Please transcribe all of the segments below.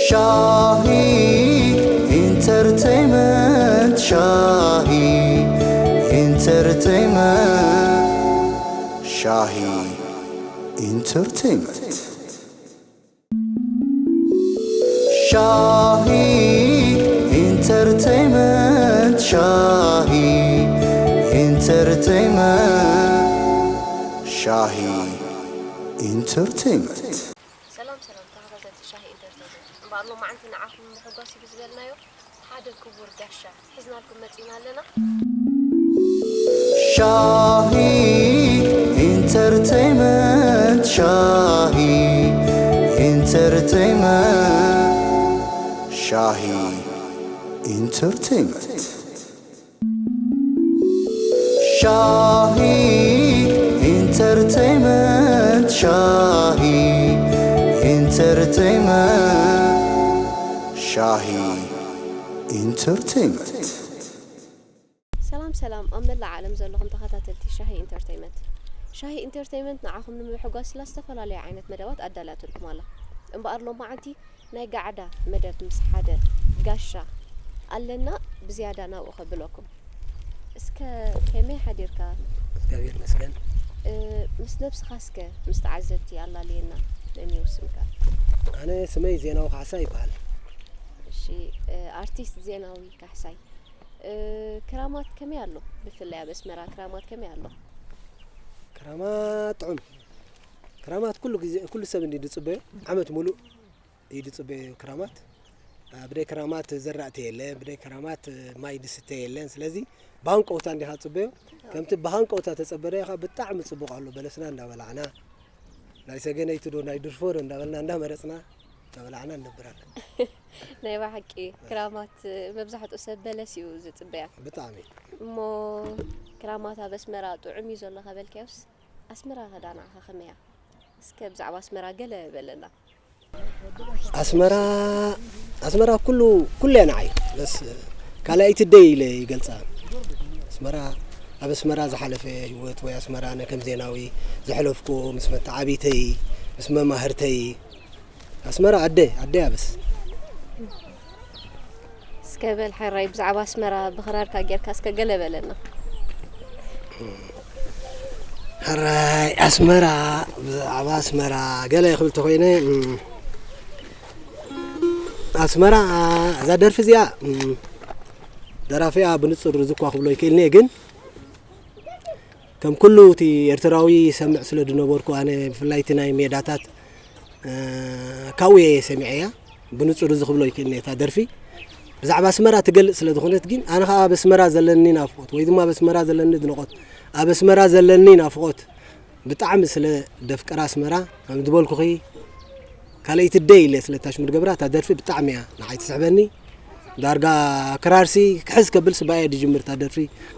ሻሂ ኢንተርቴይመንት፣ ሻሂ ኢንተርቴይመንት፣ ሻሂ ኢንተርቴይመንት። ሻሂ ኢንተርቴይመንት፣ ሻሂ ኢንተርቴይመንት፣ ሻሂ ኢንተርቴይመንት። ሰላም ሰላም ተኸታተልቲ ሻሂ ኢንተርቴይመንት፣ እምበኣር ሎማዓንቲ ንዓኹም ንምሕጓስ እዩ ዝበልናዮ ሓደ ክቡር ጋሻ ሒዝናልኩም መጺና ኣለና። ሻሂ ኢንተርቴይመንት፣ ሻሂ ኢንተርቴይመንት፣ ሻሂ ኢንተርቴይመንት። ሻሂ ኢንተርቴይመንት፣ ሻሂ ኢንተርቴይመንት፣ ሻሂ ኢንተርቴይመንት። ሰላም ሰላም፣ ኣብ መላእ ዓለም ዘለኹም ተኸታተልቲ ሻሂ ኢንተርቴይመንት። ሻሂ ኢንተርቴይመንት ንዓኹም ንምሕጓስ ኢላ ዝተፈላለዩ ዓይነት መደባት ኣዳልያትልኩም ኣላ። እምበኣር ሎማዓንቲ ናይ ጋዕዳ መደብ ምስ ሓደ ጋሻ ኣለና፣ ብዝያዳ ናብኡ ከብለኩም። እስከ ከመይ ሓዲርካ? እግዚኣብሔር ይመስገን። እ፣ ምስ ነብስኻ እስከ ምስ ተዓዘብቲ ኣላልየና። መን እዩ ስምካ? ኣነ ስመይ ዜናዊ ካሕሳ ይበሃል። እሺ፣ እ፣ ኣርቲስት ዜናዊ ካሕሳይ፣ እ፣ ክራማት ከመይ ኣሎ? ብፍላይ ኣብ ኣስመራ ክራማት ከመይ ኣሎ? ክራማት ጥዑም። ክራማት ኩሉ ግዜ፣ ኩሉ ሰብ እንዲ ዝጽበዮ፣ ዓመት ሙሉእ እዩ ዝጽበዮ ክራማት። አ፣ ብደይ ክራማት ዘራእቲ የለን፣ ብደይ ክራማት ማይ ዝስተ የለን። ስለዚ ብሃንቀውታ እንዲኻ ትጽበዮ። ከምቲ ብሃንቀውታ ተጸበደዮ ኸኣ ብጣዕሚ ጽቡቕ ኣሎ። በለስና እንዳበላዕና፣ ናይ ሰገነይቲ ዶ ናይ ድርፎ ዶ እንዳበልና እንዳመረጽና እንዳበላዕና ንነብር ኣለና። ናይ ብሓቂ ክራማት መብዛሕትኡ ሰብ በለስ እዩ ዝጽበያ። ብጣዕሚ። እሞ ክራማት ኣብ ኣስመራ ጥዑም እዩ ዘሎ ከበልካዮስ፣ ኣስመራ ከዳንዓኻ ከመያ? እስከ ብዛዕባ ኣስመራ ገለ በለና። ኣስመራ፣ ኣስመራ ኩሉ፣ ኩሉ እያ ንዓይ። በስ ካልኣይቲ ደይ ኢለ ይገልጻ። ኣስመራ፣ ኣብ ኣስመራ ዝሓለፈ ህይወት ወይ ኣስመራ ነ ከም ዜናዊ ዘሕለፍኩ ምስ መተዓቢተይ፣ ምስ መማህርተይ፣ ኣስመራ ኣደ፣ ኣደ ኣበስ። እስከ በል ሓራይ ብዛዕባ ኣስመራ ብኽራርካ ጌርካ እስከ ገለ በለና። ሕራይ ኣስመራ፣ ብዛዕባ ኣስመራ ገለ ክብል ተኾይነ፣ እም፣ ኣስመራ፣ እዛ ደርፊ እዚኣ፣ እም፣ ደራፊኣ ብንጹር እዚ እኳ ክብሎ ይክእልኒ እየ፣ ግን ከም ኩሉ እቲ ኤርትራዊ ይሰምዕ ስለ ዝነበርኩ፣ ኣነ ብፍላይ እቲ ናይ ሜዳታት፣ እ፣ ካብኡ እየ ሰሚዐያ። ብንጹር እዚ ክብሎ ይክእልኒ እየ፣ እታ ደርፊ ብዛዕባ ኣስመራ ትገልጽ ስለ ዝኾነት፣ ግን ኣነ ኸኣ ኣብ ኣስመራ ዘለኒ ናፍቖት ወይ ድማ ኣብ ኣስመራ ዘለኒ ኣድናቖት፣ ኣብ ኣስመራ ዘለኒ ናፍቖት ብጣዕሚ ስለ ደፍቅራ ኣስመራ፣ ከም ዝበልኩኺ፣ ካልኣይቲ ደይ ኢለ ስለ እታ ሽሙ ዝገብራ፣ እታ ደርፊ ብጣዕሚ እያ ንዓይ ትስሕበኒ። ዳርጋ ክራርሲ ክሕዝ ከብል ስባኤ ድጅምር እታ ደርፊ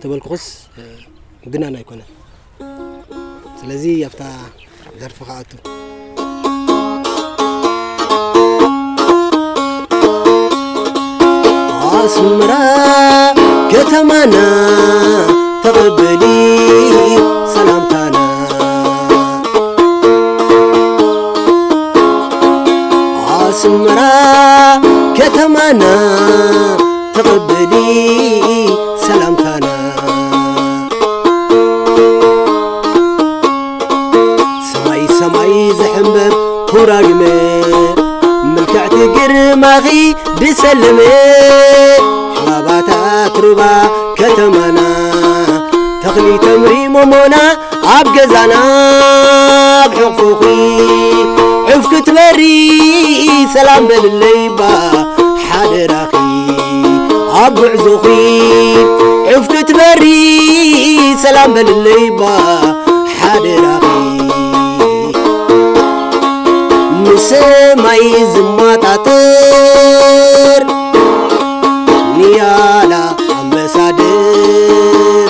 ተበልኩኽስ፣ እ፣ ግናን ኣይኮነን። ስለዚ ኣብታ ደርፊ ክኣቱ። ኣስመራ ከተማና ተቐበሊ ሰላምታና። ኣስመራ ከተማና ተቐበሊ ሰላምታና። ሰማይ ሰማይ ዝሕንበብ ኩራሪመ፣ ምልክዕቲ ግርማኺ ድሰለመ። ሸባባት ኣትሩባ ከተማና፣ ተኽሊ ተምሪ ሞሞና ኣብ ገዛና፣ ኣብ ሕቑፉኺ ዑፍ ክትበሪ ሰላም በልለይ እባ ሓደራኺ። ኣብ ጉዕዞኺ ዑፍ ክትበሪ ሰላም በልለይ እባ ሓደራኺ። ንሰማይ ዝመጣጠር ንያላ ኣምባሳደር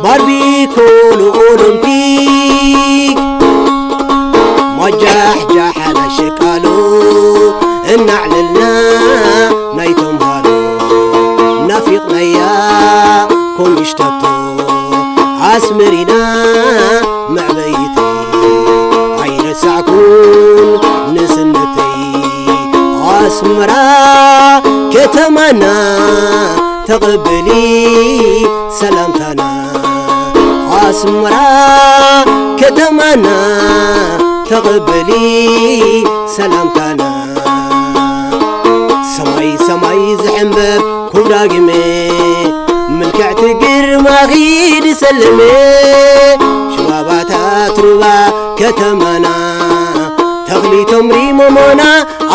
ባርቢኮ ንኦሎምፒክ ማጃሕጃሕ ናይ ሸቃሎ እናዕለልና ናይ ተምሃሮ ናፊቕናያ ኮሚሽታቶ ኣስመሪና መዕበይቲ ኣይረሳዕኩን ንስነተይ። ኣስ ኣስመራ ከተማና ተቐበሊ ሰላምታና። ኣስመራ ከተማና ተቐበሊ ሰላምታና። ሰማይ ሰማይ ዝሕንበብ ኩብ ዳግመ ምልክዕቲ ግርማኺ ድሰለመ። ሽባባታት ሩባ ከተማና ተኽሊ ተምሪ ሞሞና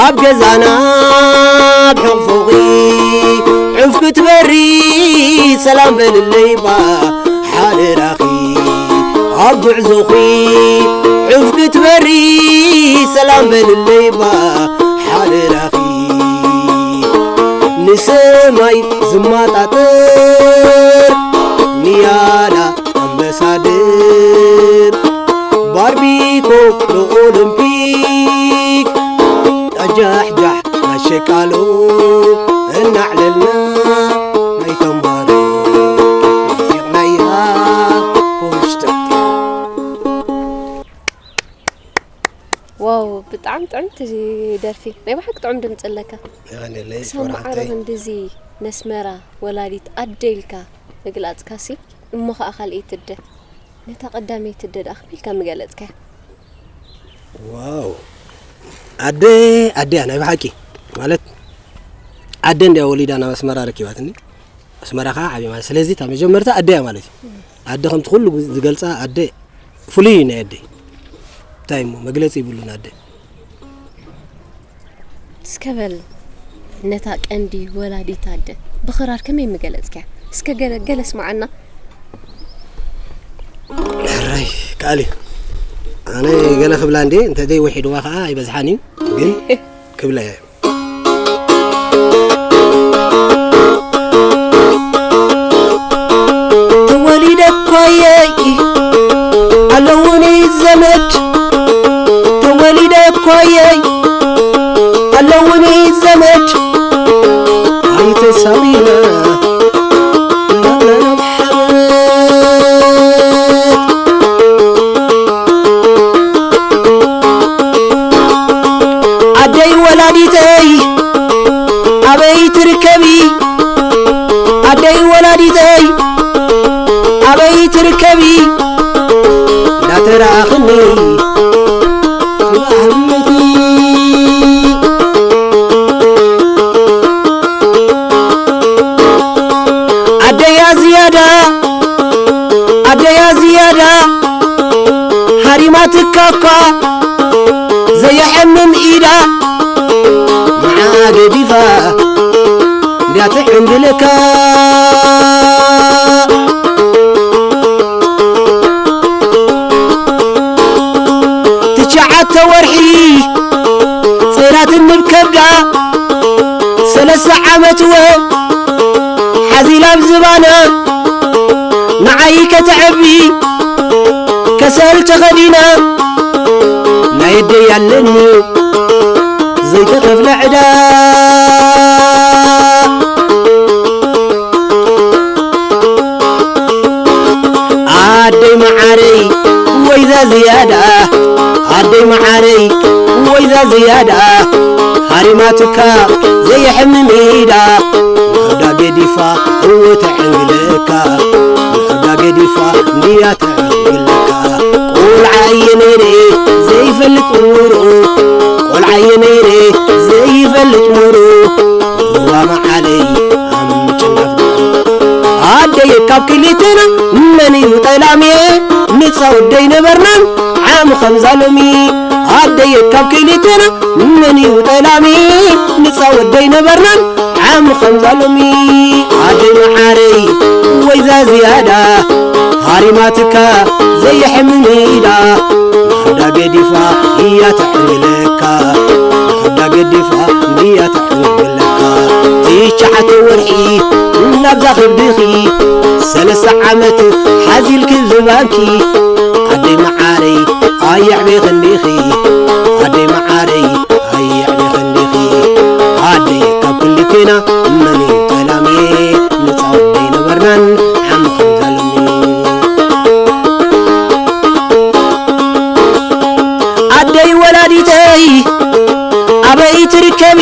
ኣብ ገዛና ኣብ ሕቕፎኺ ዑፍ ክትበሪ ሰላም በልለይ ባ ሓደራኺ ኣብ ጉዕዞኺ ዑፍ ክትበሪ ሰላም በልለይ ባ ሓደራኺ ንሰማይ ዝመጣጠር ንያላ ኣምባሳደር ባርቢኮ ንኦሎምፒክ ኣጃሕጃሕ ናሸቃሎ እናዕለልና ናይ ተምባሮ ናፊቕናያ ኮምሽተት። ዋው ብጣዕሚ ጥዕምቲ ደርፊ ናይ ብሓቂ ጥዑም ድምፂ ኣለካ። የቐንየለይ ክሳብ መዓረ ክንድዚ ነስመራ ወላዲት ኣደ ኢልካ ምግላፅካሲ እሞ ከዓ ካልኣይቲ ኣደ ነታ ቀዳመይቲ ኣደ ደኣ ከመይ ኢልካ ምገለፅካያ? ዋው ኣደ ኣደ እያ ናይ ብሓቂ ማለት ኣደ እንድያ ወሊዳ ናብ ኣስመራ ረኪባትኒ ኣስመራ ከዓ ዓብየ ማለት ስለዚ እታ መጀመርታ ኣደ እያ ማለት እዩ ኣደ ከምቲ ኩሉ ዝገልፃ ኣደ ፍሉይ እዩ ናይ ኣደ እንታይ እሞ መግለፂ ይብሉን ኣደ እስከ በል ነታ ቀንዲ ወላዲት ኣደ ብኽራር ከመይ ምገለፅክያ? እስከ ገለ ገለ ስምዓና። ሕራይ ከኣል እዩ ኣነ ገለ ክብላ እንዴ እንተ ዘይውሒድዋ ከዓ ኣይበዝሓን እዩ ግን ክብላ እየ ተወሊደ እኳየይ ኣለውኒ ዘመድ ተወሊደ እኳየይ ኣለውኒ ዘመድ ኣይተሳቒና እናጥናና ብሓመድ ኣደይ ወላዲተይ ኣበይ ትርከቢ ኣደይ ወላዲተይ ኣበይ ትርከቢ እንዳተራእኽኒ ኣህመቲ ኣደያ ዝያዳ ኣደያ ዝያዳ ሃሪማትካ እኳ ዘየሐምም ኢዳ ንዓ ገዲፋ እንድያ ትዕንግለካ ትሽዓተ ወርሒ ጽራትን ንብ ከብዳ ሰለስተ ዓመት ወ ሓዚላ ኣብ ዝባና ንዓይ ከተዕቢ ከሰል ተኸዲና ናይ ኣደይ ኣለኒ ዘይተኸፍለ ዕዳ ኣደይ መዓረይ ወይዛ ዝያዳ ኣደይ መዓረይ ወይዛ ዝያዳ ሃሪማትካ ዘየሕምም ኢዳ ንኸብዳ ገዲፋ እወ ተዕንግለካ ንኸብዳ ገዲፋ እንድያ ተዕንግለካ ቆልዓ እየ ነይረ ዘይፈልጥ ምሩኡ ቆልዓ እየ ነይረ ዘይፈልጥ ምሩኡ ሩባ መዓለይ ኣብ ምጭናፍ ኣደየ ካብ ክልቴና መን እዩ ጠላምየ ንፃወት ደይነበርናን ዓም ኸምዛ ሎሚ ኣደየ ካብ ክልቴና መን እዩ ጠላሚ ንፃወት ደይነበርናን ዓም ኸምዛ ሎሚ ኣደይ መዓረይ ወይዛ ዝያዳ ሃሪማትካ ዘየሕምም ኢዳ ንኸብዳ ገዲፋ እያ ተዕንግለካ ንኸብዳ ገዲፋ እያ ተዕንግለካ ትሽዓተ ወርሒ ናብዛ ከብድኺ ሰለስተ ዓመት ሓዚልኪ ዝባንኪ ኣደይ መዓረይ ኣየዕቤ ክንዲኺ ኣደይ መዓረይ ኣየዕቤ ክንዲኺ ኣደይ ካብ ክልቴና መን እዩ ጠላሚ ንፃወት ደይነበርናን ዓሚ ከምዛ ሎሚ ኣደይ ወላዲተይ ኣበይ ትርከቢ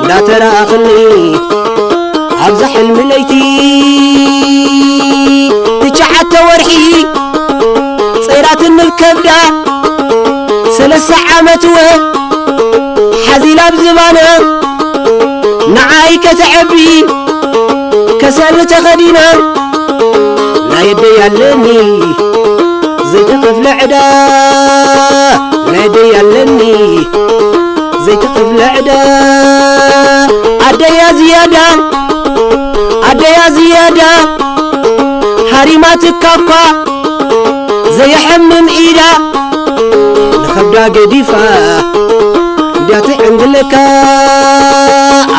እንዳተራኣኽኒ ኣብዛ ሕልሚ ለይቲ ትሽዓተ ወርሒ ጸይራትኒ ከብዳ ሰለስተ ዓመት ወ ሓዚላ ኣብ ዝባና ንዓይ ከተዕቢ ከሰል ተኸዲና ናይ ኣደይ ኣለኒ ዘይተኸፍለ ዕዳ ናይ ኣደይ ኣለኒ ዘይተኸፍለ ዕዳ ኣደያ ዝያዳ ኣደያ ዝያዳ ሃሪማትካ እኳ ዘየሐምም ኢዳ ንኸብዳ ገዲፋ እንዲያ ትዕንግለካ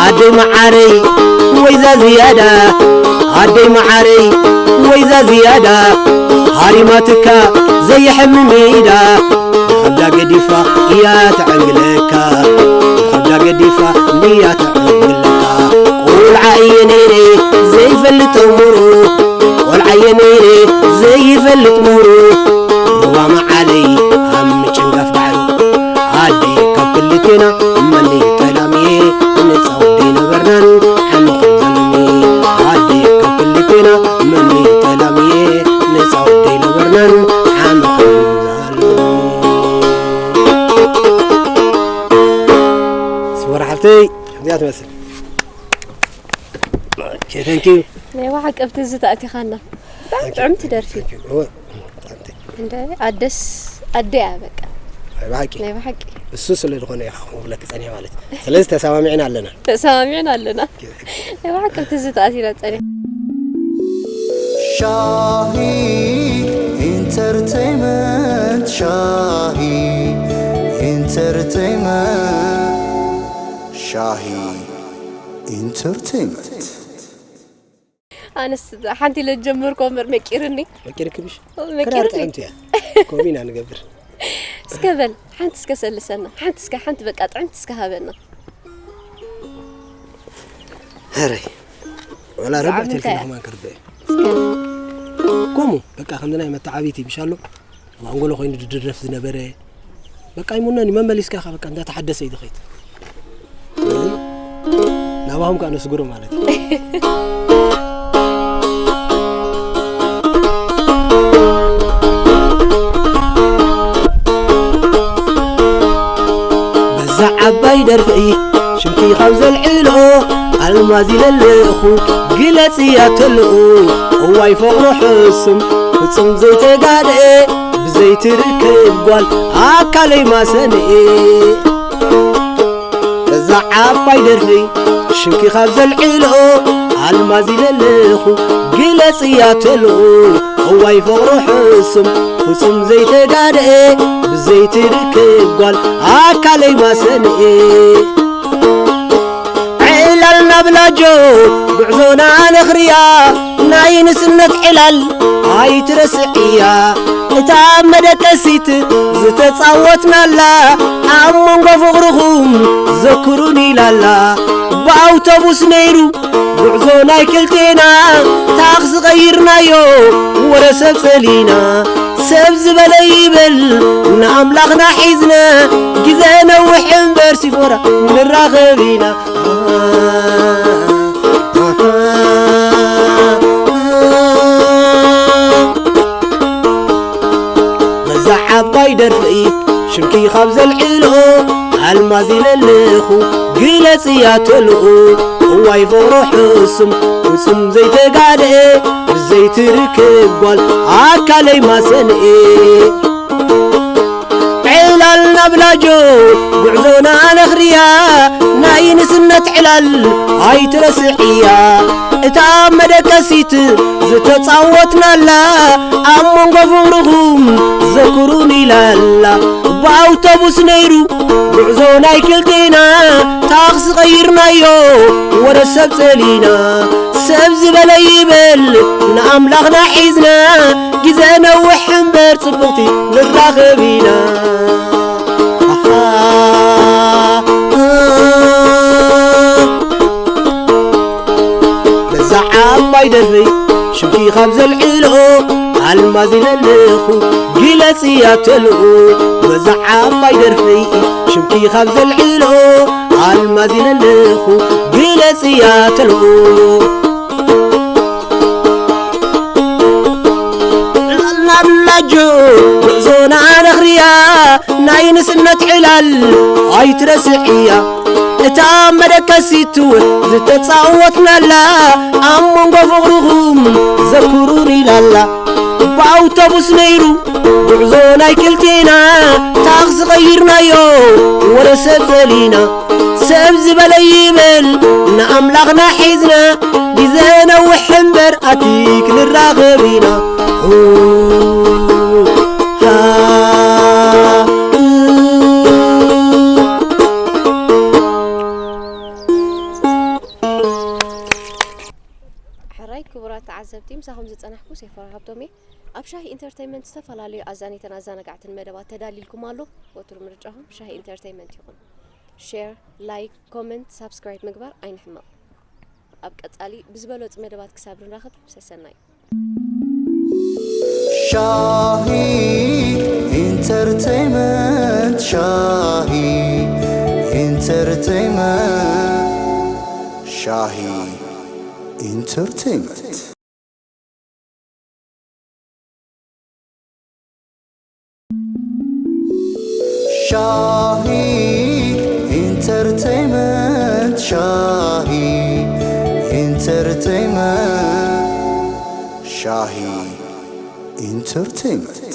ኣደይ መዓረይ ወይዛ ዝያዳ ኣደይ መዓረይ ወይዛ ዝያዳ ሃሪማትካ ዘየሐምም ኢዳ ንኸብዳ ገዲፋ እያ ትዕንግለካ ንኸብዳ ገዲፋ እንዲያ ትዕንግለካ ቆልዓ እየ ነይረ ዘይፈልጥ እምሩ ቆልዓ እየ ነይረ ዘይፈልጥ ምሩ ሩባ መዓለይ ኣብ ምጭንጋፍ ባሕሩ ኣደይ ካብ ክልቴና መን ጠላምየ ንፃወት ዘይነበርናን ዓመኹም ዘልሚ ኣደይ ካብ ክልቴና መን ጠላምየ ንፃወት ዘይነበርናን ዓመኹም ዘልሚ ስወራ ሓፍተይ ከምዚኣ ትመስል Okay, thank you. ናይ ብሓቂ ኣብቲ ዝተኣቲኻና ብጣዕሚ ጥዕምቲ ደርፊ እንደ ኣደስ ኣደያ በቃ ናይ ብሓቂ ናይ ብሓቂ እሱ ስለ ዝኾነ ኢኻ ከምኡ ብለክ ጸኒሐ ማለት እዩ። ስለዚ ተሰማሚዕና ኣለና። ተሰማሚዕና ኣለና። ናይ ብሓቂ ኣብቲ ዝተኣቲና ጸኒሐ። ሻሂ ኢንተርቴይመንት ሻሂ ኢንተርቴይመንት ሻሂ ኢንተርቴይመንት ኣነስ ሓንቲ ኢለ ጀመርኩ እምበር መቂርኒ። መቂርክብሽ? መቂርኒ። ክራር ጥዕምቲ እያ። ከምኡ ኢና ንገብር። እስከ በል ሓንቲ እስከ ሰልሰና ሓንቲ እስከ ሓንቲ በቃ ጥዕምቲ እስከ ሃበና። ሀረይ ወላ ረብዕ ብዛዕባ እንታይ ትልክና እያ? ከማን ክርበ እስከ ከምኡ በቃ ከምዚ ናይ መተዓቢቲ ይብሻሎ ኣብ ኣንጎሎ ኮይኑ ድድረፍ ዝነበረ በቃ ይሙነኒ መመሊስካ ኢኻ በቃ እንዳተሓደሰ እዩ ዝኸይድ ናባኹም ከዓ ነስግሮ ማለት እዩ በዛ ዓባይ ደርፊ ሽምኪ ካብ ዘልዕሎ ኣልማዝ ኢለለኹ ግለጽ እያ ተልኡ እዋይ ፍቕሩ ሕሱም ፍጹም ዘይተጋድኤ ብዘይትርከብ ጓል ኣካለይ ማሰንኤ እዛ ዓባይ ደርፊ ሽምኪ ካብ ዘልዕሎ ኣልማዝ ኢለለኹ ግለጽ እያ ተልኡ እዋይ ፍቕሩ ሕሱም ፍጹም ዘይተጋድኤ ብዘይትርከብ ጓል ኣካለይ ማሰንኤ ዕላል ናብ ላጆ ጉዕዞና ነኽርያ ናይ ንስነት ዕላል ኣይትረስዕያ እታ መደቀሲት ዝተጻወትናላ ኣብ መንጎ ፍቕርኹም ዘክሩን ኢላላ ብኣውቶቡስ ነይሩ ጉዕዞ ናይ ክልቴና ታኽሲ ቀይርናዮ ወረ ሰብ ጸሊና ሰብ ዝበለ ይበል ንኣምላኽና ሒዝና ግዜ ነውሕ እምበር ሲፎራ ንራኸብ ኢና በዛ ዓባይ ደርፊ ሽምኪ ካብ ዘልዕሎ ኣልማዝ ኢለለኹ ግለጽ እያ ተልኡ እዋይ ፍቕሩ ሕሱም ፍጹም ዘይተጋድኤ ብዘይትርከብ ጓል ኣካለይ ማሰንኤ ዕላል ናብ ላጆ ጉዕዞና ነኽርያ ናይ ንስነት ዕላል ኣይትረስዕያ እታ መደቀሲት ዝተጻወትናላ ኣብ መንጎ ፍቕርኹም ዘክሩን ኢላላ ብኣውቶቡስ ነይሩ ጉዕዞ ናይ ክልቴና ታኽሲ ቀይርናዮ ወረ ሰብ ጸሊና ሰብ ዝበለ ይበል ንኣምላኽና ሒዝና ግዜ ነውሕ እምበር ጽብቕቲ ንራኸብ ኢና በዛ ዓባይ ደርፊ ሽምኪ ካብ ዘልዕሎ ኣልማዝ ኢለለኹ ግለጽ እያ ተልኡ በዛ ዓባይ ደርፈይ ሽምኪ ካብ ዘልዕሎ ኣልማዝ ኢለ ኣለኹ ግለጽያ ተልኡ። ዕላልና ብላጆ ጉዕዞና ነኽርያ ናይ ንስነት ዕላል ኣይትረስዕያ። እታ መደቀሲት ዝተጻወትናላ ኣብ መንጎ ፍቕርኹም ዘኩሩን ኢላላ። ብኣውቶቡስ ነይሩ ጉዕዞ ናይ ክልቴና ታኽሲ ቐይርናዮ ወረ ሰብ ዘሊና። ሰብ ዝበለ ይበል ንኣምላኽና ሒዝና ግዜ ነውሕ እምበር ኣቲ ክንራኸብ ኢና። ሁ፣ ሃ፣ እ። ሕራይ ክቡራት ተዓዘብቲ፣ ምሳኹም ዝጸናሕኩ ሴፋራ ሃብቶም እየ። ኣብ ሻሂ ኢንተርተይንመንት ዝተፈላለዩ ኣዛኒትን ኣዘናጋዕትን መደባት ተዳሊልኩም ኣሎ። ወትሩ ምርጫኹም ሻሂ ኢንተርተይንመንት ይኹን። ሼር፣ ላይክ፣ ኮመንት፣ ሳብስክራይብ ምግባር ኣይንሕመቕ። ኣብ ቀጻሊ ብዝበለጹ መደባት ክሳብ ንራኸብ ሰሰናዩ። ሻሂ ኢንተርተይንመንት፣ ሻሂ ኢንተርተይንመንት፣ ሻሂ ኢንተርተይንመንት። ሻሂ ኢንተርተይንመንት፣ ሻሂ ኢንተርተይንመንት፣ ሻሂ ኢንተርተይንመንት።